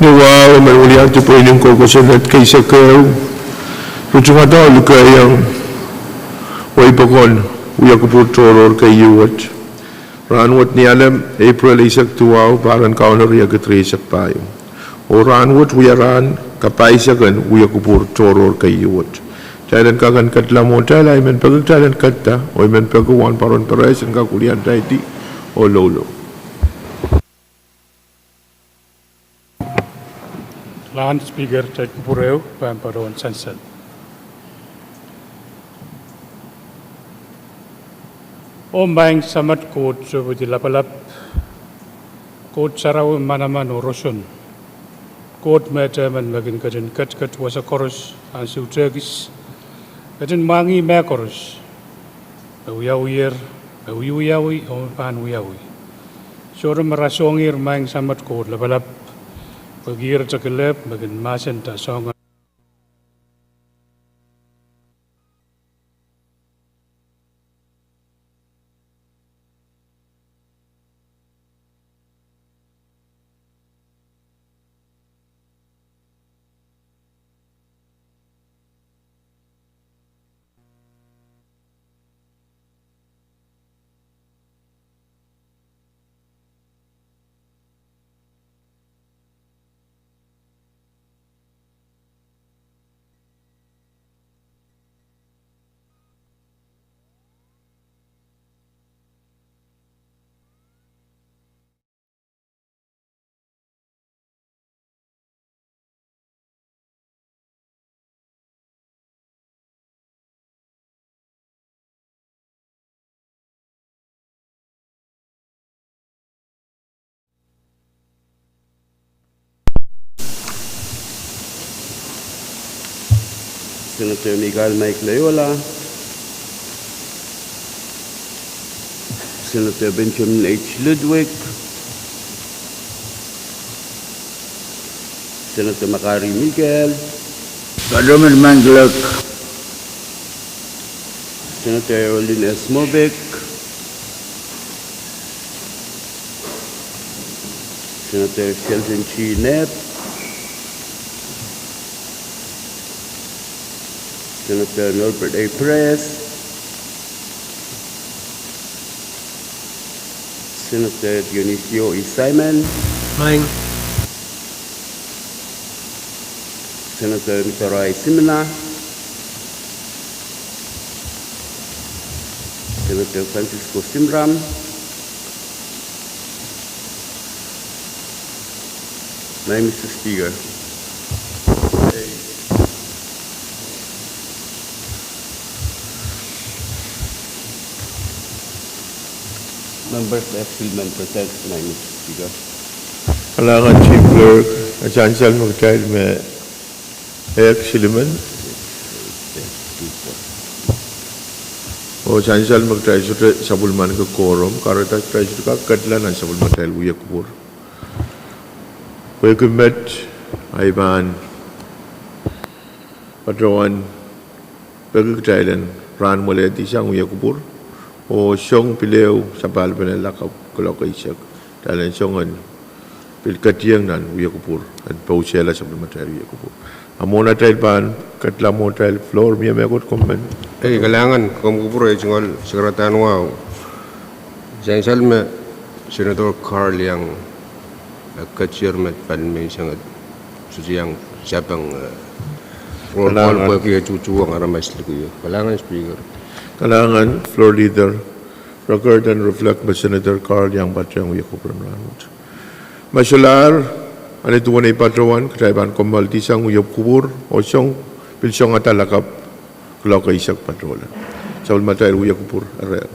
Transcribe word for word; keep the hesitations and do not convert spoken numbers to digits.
Ni wahu, emen wiliandi pweinen koukosonned keisek ehu, ritingada oh likeiong wehi pokon wiekupwur tohrohr keieu wet. Rahnwet ni Alem, Epril eisek duwau, pahr en Kauno riekid rieisek pahieu. Oh rahnwet wia rahn kapaisek en wiekupwur tohrohr keieu wet. Kitail en kak en ketla mwohtail, ahi men peki kitail en ketta, oh I men peki Wahnpoaron Perais en kak wiliandaiti oh loulou. Lanh Speaker, kitail kupwure pahn patohwan sansal. Oh Maing Samat Koht Sohpweidi Lapalap, Koht sarawi manaman oh roson, Koht me etehmen me kin ketin ketiket wasa koaros, ansou tehkis, ketin mwahngih mehkoaros me wiawiher, me wiewiawi oh me pahn wiawi. Sohte me rasehng Maing Samat Koht Lapalap, pwehki ih ata kelehpw me kin mahsenda soangen Senator Michael Mike Loyola, Senator Benjamin H. Ludwig, Senator Makari Mikael, Padomid Manglek, Senator Erolin S. Mobeck, Senator Sheldon G. Knapp, Senator Norbert A. Press, Senator Dionisio E. Simon, Maing. Senator Mitsorai Simina, Senator Francisco Simram, Maing Mister Speaker. Members, eh, Silliman present, Maing Mister Speaker. Kalahngan Chief Clerk, eh, sansal me kitail me, eh, Silliman. Oh sansal me kitail sohte sapwellimaniki quorum, kahrehda kitail sohte kak ketla nan sapwellimatail wiekupwur. Pwehki met, I pahn patohwan peki kitail en rahn mwelehdisang wiekupwur, oh song pil ehu sapahl pene lakapw kuloak eisek, kitail en song en pil ketieng nan wiekupwur, en pousehla sapwellimatail wiekupwur. A mwohn atail pahn ketla mwohtail, floor mie mehkot, kommen. Ei, kalahngan, komw kupwure, tungoal sakaradahn wahu. Sansal me Senator Carl Young, eh, ketier me pahn menseng, sohte iang sapeng, eh, roll call pwehki e tuhtuhwong aramas likio. Kalahngan Speaker. Kalahngan Floor Leader. Record en reflect me Senator Carl Young patohwan wiekupwur en rahnwet. Ma solahr, a ni duwen ei patohwan, kitail pahn kommoaldisang wiekupwur, oh song, pil songada lakapw kuloak eisek patohla. Sapwellimatail wiekupwur irair.